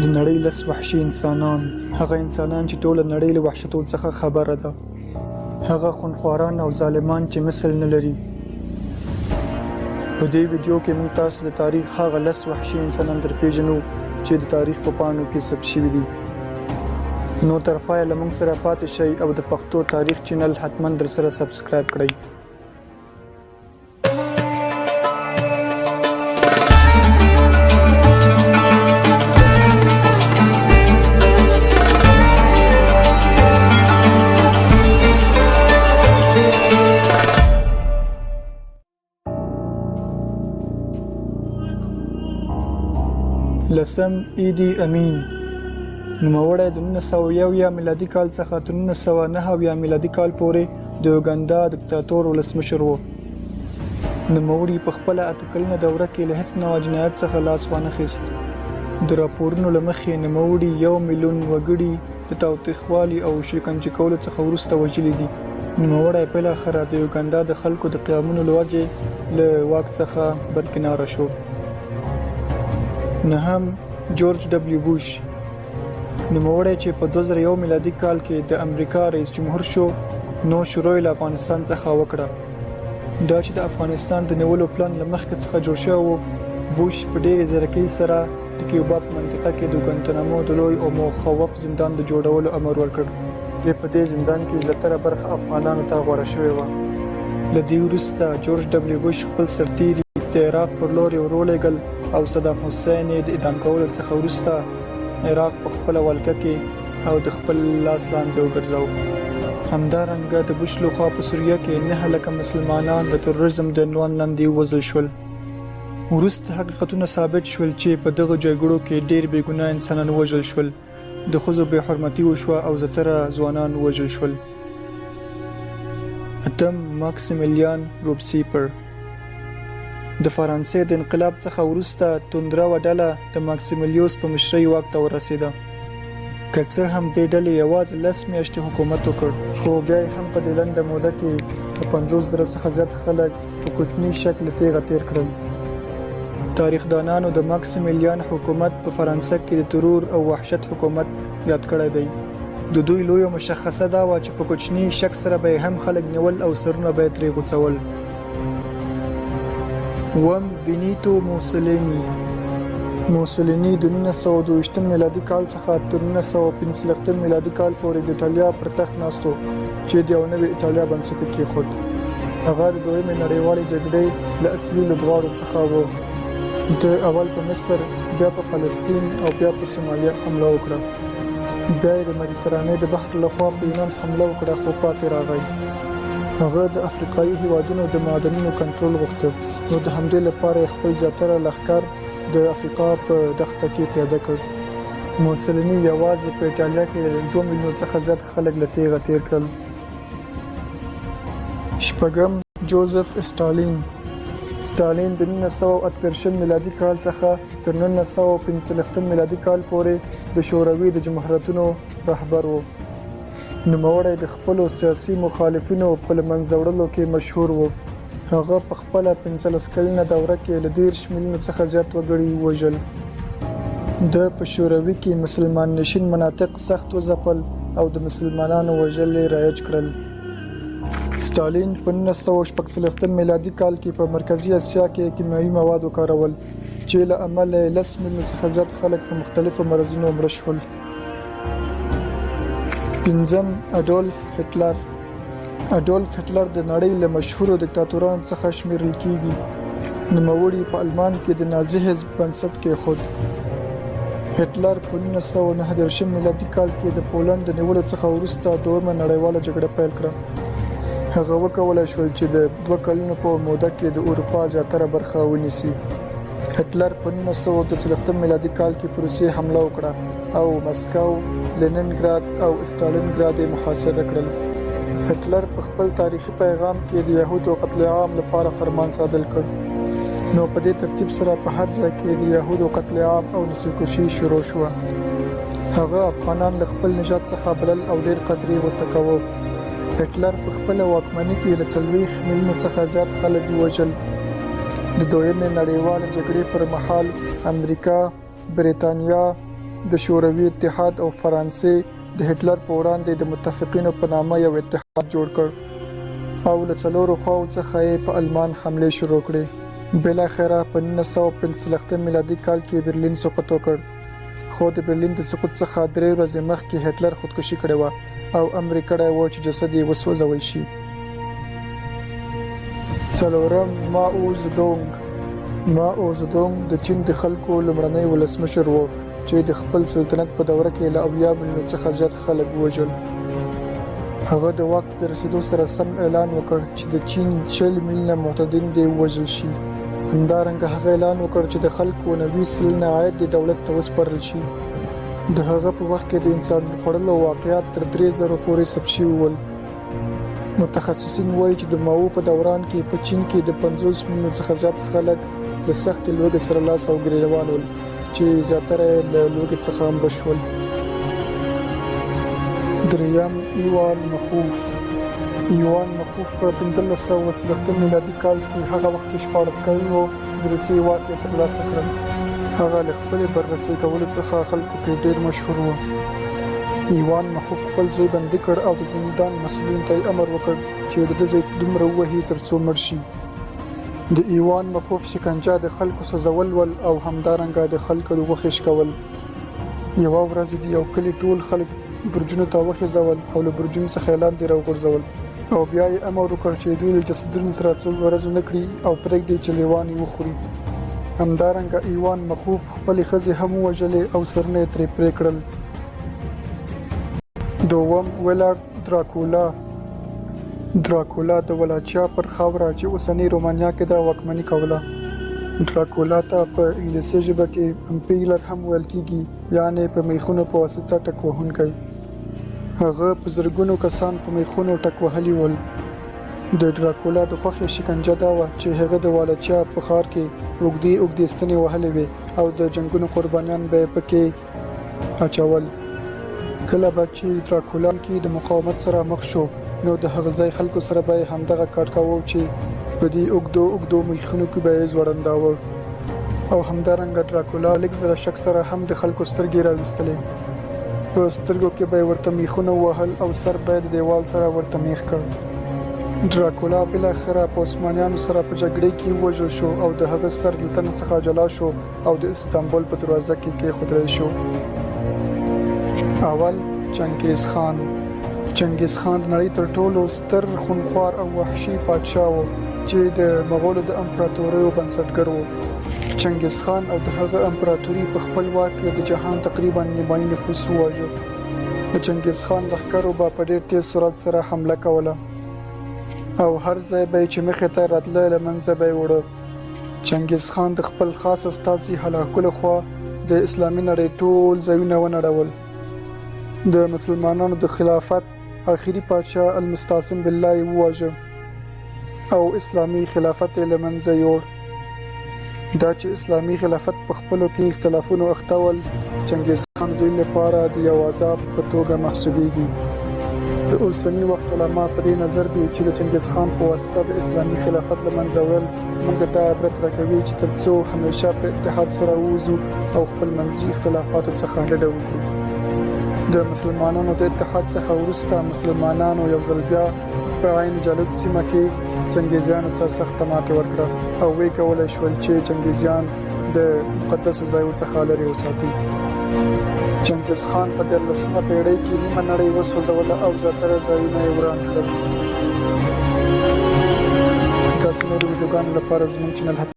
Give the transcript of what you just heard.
د نړۍ لس وحشي انسانان، هغه انسانان چې ټوله نړۍ له وحشتو څخه خبره ده، هغه خونخواران او ظالمان چې مثل نه لري. په دې ویډیو کې موږ تاسو د تاریخ هغه لس وحشي انسانان در پیژنو چې د تاریخ په پاڼو کې ثبت شوي دي. نو تر پایه له موږ سره پاتې شئ او د پښتو تاریخ چینل حتما در سره سبسکرایب کړئ. لسم ایدي امین نوموړی د 1971 میلادي کال څخه تر 1979 میلادي کال پورې د یوګانډا دیکتاتور ولسمشر و. نوموړي په خپله اته کلنه دوره کې له هېڅ نوع جنایت څخه لاس وانخیست. د راپورونو له مخې نوموړي یو میلیون وګړي د تاوتریخوالي او شکنجه کولو څخه وروسته وژلي دي. نوموړی بالاخره د یوګانډا د خلکو د قیامونو له وجې له واک څخه برکناره شو. نهم، جورج ډبلیو بوش نوموړی چې په 2001 میلادي کال کې د امریکا رئیس جمهور شو، نو شروع یې له افغانستان څخه وکړه. دا چې د افغانستان د نیولو پلان له مخکې څخه جوړ شوی و، بوش په ډېرې ځیرکۍ سره د کیوبا په منطقه کې د ګوانتانامو د لوی او مخوف زندان د جوړولو امر ورکړ، چې په دې زندان کې زیاتره برخه افغانانو ته غوره شوې وه. له دې وروسته جورج ډبلیو بوش خپل سرتېري د عراق پر لورې ورولېږل او صدام حسین یې د اعدام کولو څخه وروسته عراق په خپله ولکه کې او د خپل لاس لاندې وګرځاوه. همدارنګه د بوش لخوا په سوریه کې 9 لکه مسلمانان د تروریزم د عنوان لاندې ووژل شول. وروسته حقیقتونه ثابت شول چې په دغو جګړو کې ډېر بې ګناه انسانان ووژل شول، د ښځو بې حرمتي وشوه او زیاتره ځوانان ووژل شول. اتم، ماکسیمیلیان روبسیپر د فرانسې د انقلاب څخه وروسته تندروه ډله د ماکسیمیلیوس په مشرۍ واک ته ورسېده. که څه هم دې ډلې یوازې لس میاشتې حکومت وکړ، خو بیا یې هم په دې لنډه موده کې له 50 زرو څخه زیات خلک په کوچني شک له تېغه تېر کړل. تاریخدانانو د ماکسیمیلیان حکومت په فرانسه کې د ترور او وحشت حکومت یاد کړی دی. د دوی لویه مشخصه دا وه چې په کوچني شک سره به یې هم خلک نیول او سرونه به یې ترې غوڅول. اووم، بینیتو موسولیني موسولیني د 1922 میلادي کال څخه تر 1945 میلادي کال پورې د ایټالیا پر تخت ناست و چې د یو نوې ایټالیا بنسټ یې کېښود. هغه د دویمې نړیوالې جګړې له اصلي لوبغاړو څخه و. ده اول په مصر، بیا په فلسطین او بیا په سومالیا حمله وکړه. بیا یې د مدیترانې د بحر له خوا په یونان حمله وکړه خو پاتې راغی. هغه د افریقايي هېوادونو د معدنونو کنټرول غوښته، نو د همدې لپاره یې خپل زیاتره لښکر د افریقا په دښته کې پیاده کړ. موسولیني یوازې په ایټالیا کې له دوه میلیونو څخه زیات خلک له تېغه تېر کړل. شپږم، جوزف اسټالین ستالین د 1938 میلادي کال څخه تر 1945 میلادي کال پورې د شوروي د جمهوریتونو رهبر و. نوموړی د خپلو سیاسي مخالفینو په له منځه وړلو کې مشهور و. هغه په خپله 15 کلنه دوره کې له 30 میلیونو څخه زیات وګړي ووژل. ده په شوروي کې مسلمان نشین مناطق سخت وځپل او د مسلمانانو وژل یې رایج کړل. ستالین په 1946 میلادي کال کې په مرکزي اسیا کې کیمیاوي مواد وکارول چې له امله یې لس میلیونو څخه زیات خلک په مختلفو مرضونو مړه شول. پنځم، اډولف هټلر اډولف هټلر د نړۍ له مشهورو دیکتاتورانو څخه شمیرل کیږي. نوموړي په آلمان کې د نازي حزب بنسټ کېښود. هټلر په 1939 میلادي کال کې د پولنډ د نیولو څخه وروسته دویمه نړیواله جګړه پیل کړه. هغه وکولای شول چې د دوه کلونو په موده کې د اروپا زیاتره برخه ونیسي. هټلر په 1942 میلادي کال کې په روسیې حمله وکړه او مسکو، لیننګراد او اسټالینګراد یې محاصره کړل. هټلر په خپل تاریخي پیغام کې د یهودو قتل عام لپاره فرمان صادر کړ. نو په دې ترتیب سره په هر ځای کې د یهودو قتل عام او نسل کشي شروع شوه. هغه افغانان له خپل نژاد څخه بلل او ډېر قدر یې ورته کاوه. هټلر په خپله واکمني کې له 40 میلیونو څخه زیات خلک ووژل. د دویمې نړیوالې جګړې پر مهال امریکا، بریتانیا، د شوروي اتحاد او فرانسې د هټلر په وړاندې د متفقینو په نامه یو اتحاد جوړ کړ او له څلورو خواوو څخه یې په المان حملې شروع کړې. بالاخره په 1945 میلادي کال کې برلین سقوط وکړ، خو د برلین د سقوط څخه درې ورځې مخکې هټلر خودکشي کړې وه او امر یې کړی و چې جسد یې وسوځول شي. څلورم، ماو زدونګ. ماو زدونګ د چین د خلکو لومړنی ولسمشر و چې د خپل سلطنت په دوره کې له 70 میلیونو څخه زیات خلک ووژل. هغه د واک ته د رسیدو سره سم اعلان وکړ چې د چین 20 میلیونه معتادین دې ووژل شي. همدارنګه هغه اعلان وکړ چې د خلکو 90% عاید دې دولت ته وسپارل شي. د هغه په وخت کې د انسان خوړلو واقعات تر 3000 پورې ثبت شوي ول. متخصصین وايي چې د ماوو په دوران کې په چین کې د 50 میلیونو څخه زیات خلک له سختې لوږې سره لاس او ګریوان ول چې زیاتره یې له لوږې څخه مړه شول. دریم، ایوان مخوف. ایوان مخوف په 1540 میلادي کال کې هغه وخت چې 16 کلن و د روسیې واک یې ترلاسه کړل. هغه له خپلې بررسۍ کولو څخه خلکو کې ډېر مشهور و. ایوان مخوف خپل زوی بندي کړ او د زندان مسؤلینو ته یې امر وکړ چې د ده زوی دومره ووهي تر څو مړ شي. د ایوان مخوف شکنجه د خلکو سوځول ول او همدارنګه د خلکو د غوښې شکول. یوه ورځ یې د یو کلي ټول خلک برجونو ته وخېژول او له برجونو څخه یې لاندې راوغورځول او بیا یې امر وکړ چې دوی له جسدونو سره څوک غرض ونه کړي او پرېږدي چې لېوان یې وخوري. همدارنګه ایوان مخوف خپلې ښځې هم ووژلې او سرونه یې ترې پرې کړل. دوم، ویلارد دراکولا. دراکولا د ولاچیا پر خاوره چې اوسنۍ رومانیا کې ده واکمني کوله. دراکولا ته په انګلیسي ژبه کې امپیلر هم ویل کیږي، یعنې په میخونو په واسطه ټک وهونکی. هغه په زرګونو کسان په میخونو ټک وهلي ول. د ډراکولا د خوښې شکنجه دا وه چې هغه د والاچیا په ښار کې اوږدې اوږدې ستنې وهلې وې او د جنګونو قربانیان به یې پکې اچول. کله به چې دراکولا کې د مقاومت سره مخ شو نو د هغه ځای خلکو سره به یې همدغه کار کاوه چې په دې اوږدو اوږدو میخونو کې به یې ځوړنداوه. او همدارنګه دراکولا لږ ذره شک سره هم د خلکو سترګې راویستلې. په سترګو کې به یې ورته میخونه ووهل او سر به یې د دیوال سره ورته میخ کړ. دراکولا بالاخره په عثمانیانو سره په جګړې کې ووژل شو او د هغه سر له تنه څخه جلا شو او د استانبول په دروازه کې کېښودل شو. اول، چنګیز خان. چنګیز خان د نړۍ تر ټولو ستر خونخوار او وحشي پادشاه و چې د مغولو د امپراتوریو بنسټګر و. چنګیز خان او د هغه امپراتوري په خپل واک کې د جهان تقریبا نیمایي نفوس وواژه. د چنګیز خان لښکرو به په ډېر تېز سرعت سره حمله کوله او هر ځای به یې چې مخې ته راتله له منځه به یې وړه. چنګیز خان د خپل خاص استازي هلاکو له خوا د اسلامي نړۍ ټول ځایونه ونړول. د مسلمانانو د خلافت اخري پاچا المستعصم بالله یې وواژه او اسلامي خلافت یې له منځه یوړ. دا چې اسلامي خلافت په خپلو کې اختلافونو اخته ول، چنګیز خان د دوی لپاره د یو عذاب په توګه محسوبېږي. د اوسني وخت علما په دې نظر دي چې د چنګیز خان په واسطه د اسلامي خلافت له منځه وړل موږ ته دا عبرت راکوي چې تر څو همېشه په اتحاد سره ووځو او خپلمنځي اختلافاتو څخه ډډه وکړو. د مسلمانانو د اتحاد څخه وروسته مسلمانانو یو ځل بیا په عین جالوت سیمه کې چنګیزیانو ته سخته ماتې ورکړه او ویې کولای شول چې چنګیزیان د مقدسو ځایو څخه لرې وساتي. چنګیز خان په 13مه پیړۍ کې نیمه نړۍ وسوځوله او زیاتره ځایونه یې وران کړل. داسې نورو ویډیوګانو لپاره زموږ چینل.